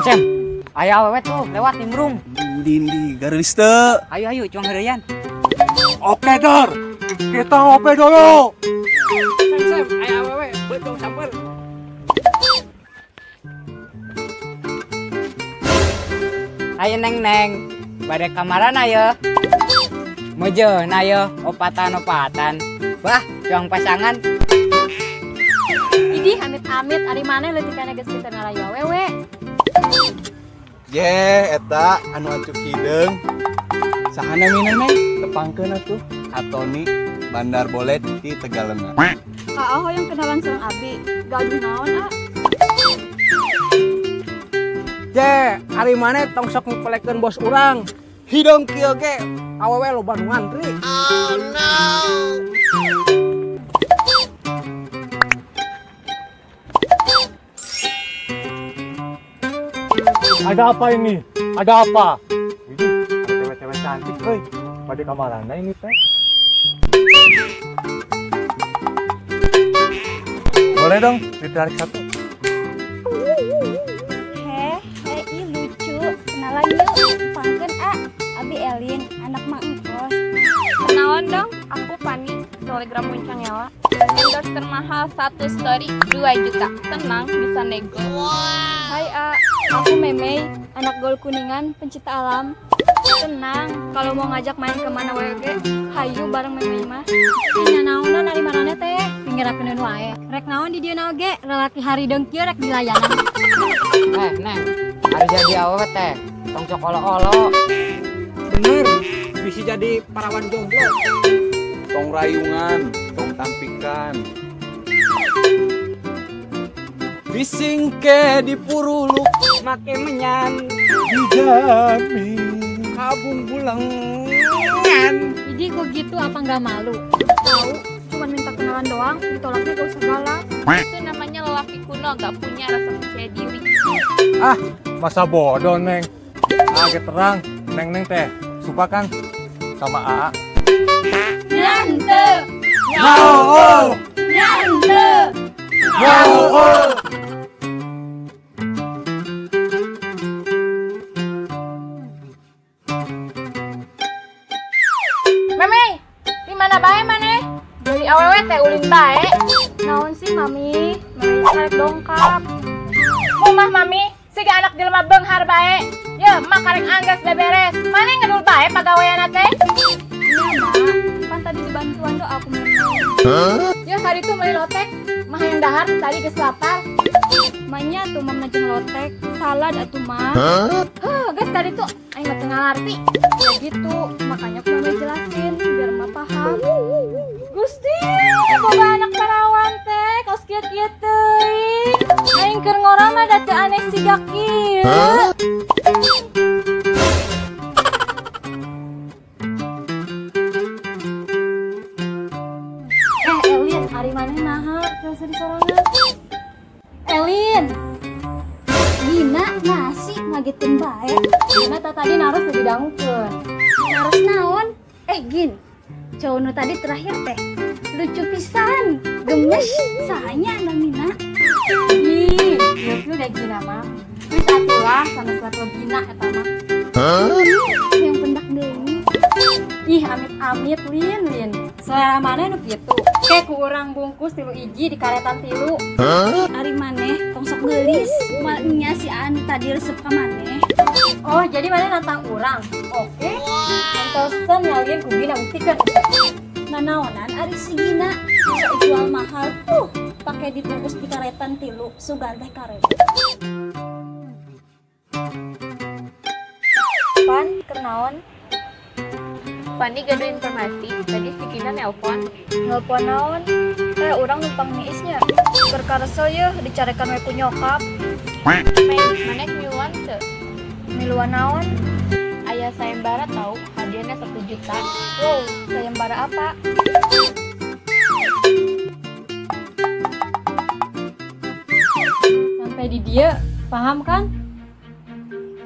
Sem, aya awewe tuh lewat nimbrung. Dindi garis teu. Ayo ayo cuang heureuyan. Oke Dor, kita ngopi dulu. Sem Sem, aya awewe beuteung samper. Ayo neng neng, bade kamarana ye. Mejeuna ye, opatan-opatan. Bah, cuang pasangan. Idih amit-amit ari maneh leutikana geus pinter ngarayu awewe. Ye, eta anu acuk hideung. Saha namina neng? Tepangkeun atuh. Atoni Bandar Bolet di Tegalengan. Aa hoyong kenalan sareng abi. Gaduh naon a? Je, ari maneh tong sok ngipelekeun bos urang. Hideung kieu ge awewe loba nu ngantri. Oh no. Ada apa ini? Ada apa? Ini ada cewek-cewek cantik, euy. Pada kamarana ini teh. Boleh dong ditarik satu. Heh, heh, ih lucu. Kenalan yuk. Pangkeun a, Abi Elin, anak Mang Engkos. Kenalan dong, aku Pani, telegram Muncang Nyawa. Endorse termahal 1 story 2 juta. Tenang, bisa nego. Hai A, aku Memei, anak gaul Kuningan, pencinta alam. Tenang, kalau mau ngajak main kemana WG, hayu bareng Memei mah. Nya naonan ari marane teh, pinggerakeun wae. Rek naon di dieu oge, lalaki harideung kieu rek dilayanan. Eh, Neng, ari jadi awewe teh, tong sok olo-olo. Bener, bisa jadi parawan jomblo. Tong rayungan, tong tampikan. Bisingke dipuruluk make menyan dijamin kabung bulengan. Jadi kok gitu apa nggak malu? Tahu, cuman minta kenalan doang, ditolaknya gak usah galak. Itu namanya lelaki kuno, gak punya rasa percaya diri. Ah, masa bodoh neng. Ah, terang, neng neng teh suka kan sama AA. Nyante. Nyao. Nyante. Nyao. Memei, di mana bae maneh? Jadi awewe teh ulin bae. Naon sih mami? Mami karek dongkap. Mumah mami, siga anak jelema beunghar bae. Ye, mak karek angges beberes. Maneh ngedul bae pagaweanna teh? Iya, Mak. Pan tadi dibantuan doa aku Memei. Ya hari itu meuli lotek, mah yang dahar tadi geus lapar. Manya tuh mam najeng lotek, salad atuh mah. Heuh, geus tadi tuh aing mah teu ngarti. Ya gitu, makanya aku mama jelasin biar mama paham. Gusti, boga anak parawan teh kos kieu-kieu teuing. Aing keur ngora mah da teu aneh siga kieu. Eh, Elin, ari maneh naha teu sedih sorangan? Elin, Gina nasi ngagetin bae. Gina tadi naros teu didangukeun. Naros naon? Eh Gin, cowok nu tadi terakhir teh lucu pisan, gemes, sahanya namina. Ih, lucu deh Gina mah. Terus atulah sanes level Gina eta mah. Yang pendak deui. Ih, amit-amit Lin, Lin. Selera maneh nu kitu. Ke ku urang bungkus 3 iji di karetan 3. Ari maneh tong sok geulis, moal nya si Anu tadi resep ka maneh. Oh, jadi maneh nantang urang. Oke. Antosan nyalin ku Gina buktikeun. Nanaonan ari si Gina sok jual mahal tuh, pake dibungkus di karetan 3, sugan teh karet. Pan, kenaon? Fani gaduh informasi, tadi si Gina nelpon. Nelpon naon? Eh, urang numpang niisnya. Keur karesel yeuh dicarekan we ku nyokap. Mei, maneh miluan teu? Miluan naon? Aya sayembara tau, hadiahnya 1 juta. Wow, sayembara apa? Sampai di dia, paham kan?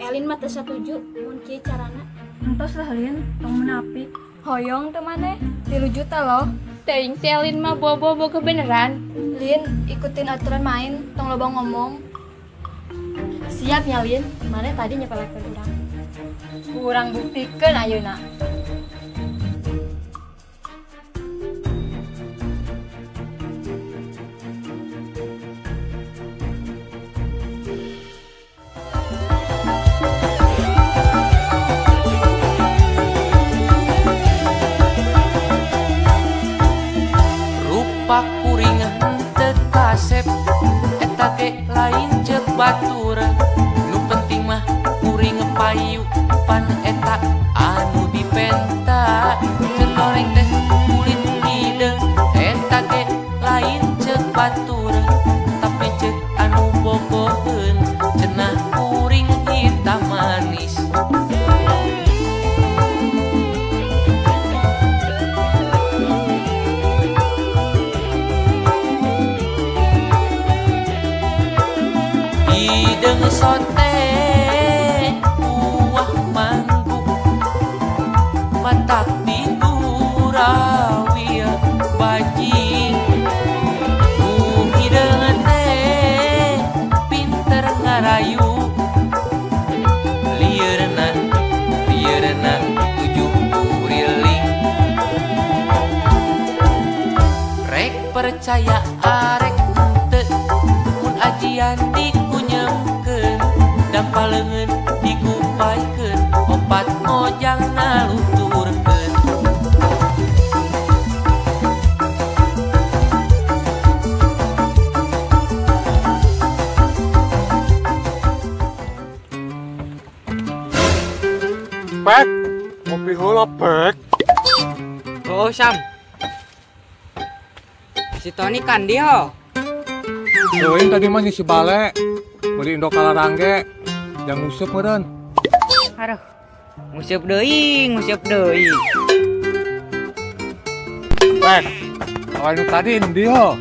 Elin mah teu satuju mun kieu carana. Entos lah Lin, tong munafik. Hoyong teu maneh, 3 juta loh. Teuing si Elin mah bobo-bobo kebeneran. Lin, ikutin aturan main, tong loba ngomong. Siap nyalin, mana tadi nyepelekeun urang. Urang buktikeun ayeuna. Rupa kuring henteu kasep, eta ge lain ceuk baturan. Nu penting mah kuring payu pan eta anu dipenta. Ceuk goreng teh kulit hideung, eta ge lain ceuk baturan. Tapi ceuk anu bogoheun, cenah kuring hitam manis. Hideung sote buah manggu, matak diturawia bajing. Nu hideung teh pinter ngarayu, lieurna lieurna tujuh kuriling. Rek percaya arek henteu, mun ajian dikunyemkeun, dampal leungeun dikupaikeun, opat mojang naluturkeun. Pek, ngopi heula, Pek. Oh, Sam. Si Tony kan dia. Teuing tadi mah si Bale. Beli Indo Kalarangge. Jang nguseup meureun. Aduh. Nguseup deui, nguseup deui. Pek, awan nu tadi endi ho?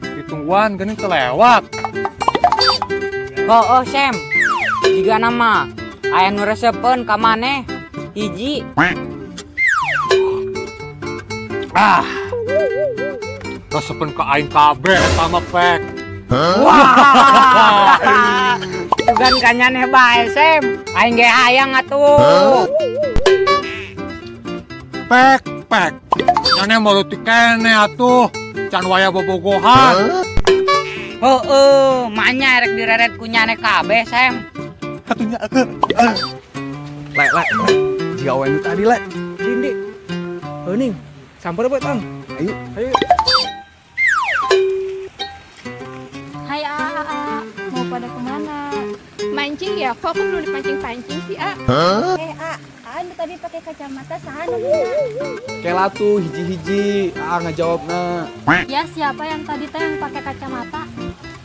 Ditungguan geuning telewat. Oh, Sam. Jiga nama aya nu resepeun ka maneh. Hiji. Ah. Resepeun ka aing kabeh eta mah, Pek. Wah. Bukan kanyaneh bae, Sam. Aing ge hayang atuh. Pek, Pek. Nyaneh molutik keneh atuh. Can waya bobogohan. Heeh, manya rek direret ku nyaneh kabeh, Sam. Atuh nya. Lek, lek. Jiga awewe nu tadi, lek. Dindi. Heuning. Samper bae, Tang. Ayo, ayo. Hai A, mau pada kemana? Mancing ya? Kok aku belum dipancing-pancing sih, A? Huh? A, anu tadi pakai kacamata saha namanya? Kela tuh hiji-hiji, A ngajawabna. Ya siapa yang tadi teh yang pakai kacamata?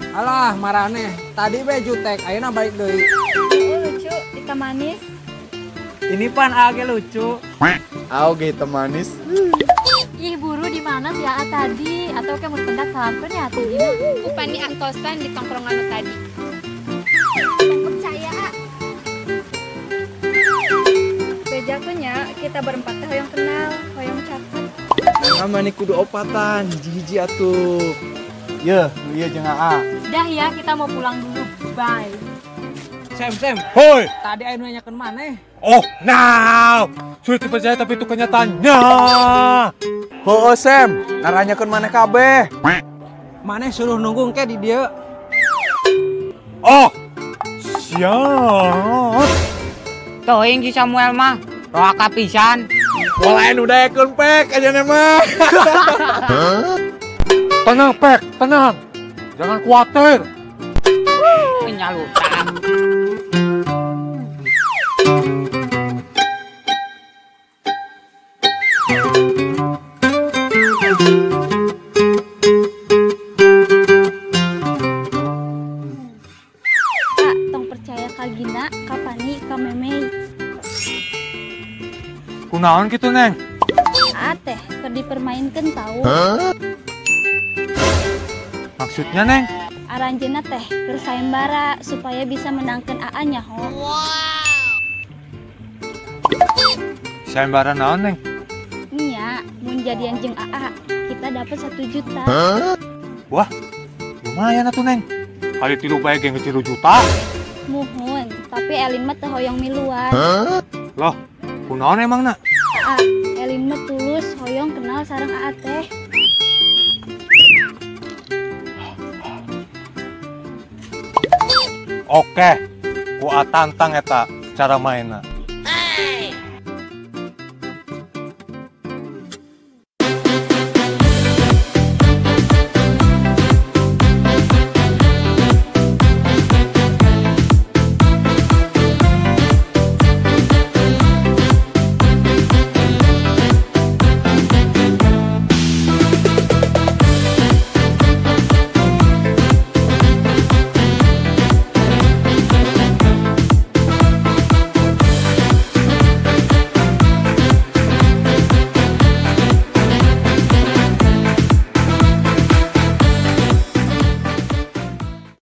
Alah, maraneh. Tadi be jutek, ayeuna balik deui. Oh, lucu, hitam manis. Ini pan A ge lucu. A oge hitam manis. Ih, buru di mana sih A tadi? Atau kayak mau pendak salamkeun ya tadi? Upani antosan di tongkrongan lu tadi. Percaya, A. Bejakeun nya, kita berempat teh hoyong kenal, hoyong caket. Nah, mani kudu opatan, hiji-hiji atuh. Yeuh, nu ieu jeung AA. Dah ya, kita mau pulang dulu. Bye. Sam, Sam. Hoi. Tadi aya nu nanyakeun maneh. Oh, now. Sulit dipercaya tapi itu kenyataannya. Heueuh, Sam. Naranyakeun maneh kabeh. Maneh suruh nunggu engke di dieu. Oh. Siap. Teuing si Samuel mah roaka pisan. Moal anu daekeun, Pek, aja mah. Tenang, Pek, tenang. Jangan khawatir. Nyalutan. Kak, tong percaya ka Gina, ka Pani, ka Memei. Kunaon kitu, Neng? A teh keur dipermainkeun tau. Maksudnya, Neng? Aranjeunna teh keur sayembara supaya bisa menangkeun AA nya ho. Wow. Sayembara naon, Neng? Nya, mun jadian jeung AA, kita dapat 1 juta. Wah, lumayan atuh, Neng. Kali tilu bae ge 3 juta. Muhun, tapi Elin mah teu hoyong miluan. Loh, kunaon emangna? Aa, Elin mah tulus hoyong kenal sareng Aa teh. Oke, ku tantang eta cara mainna.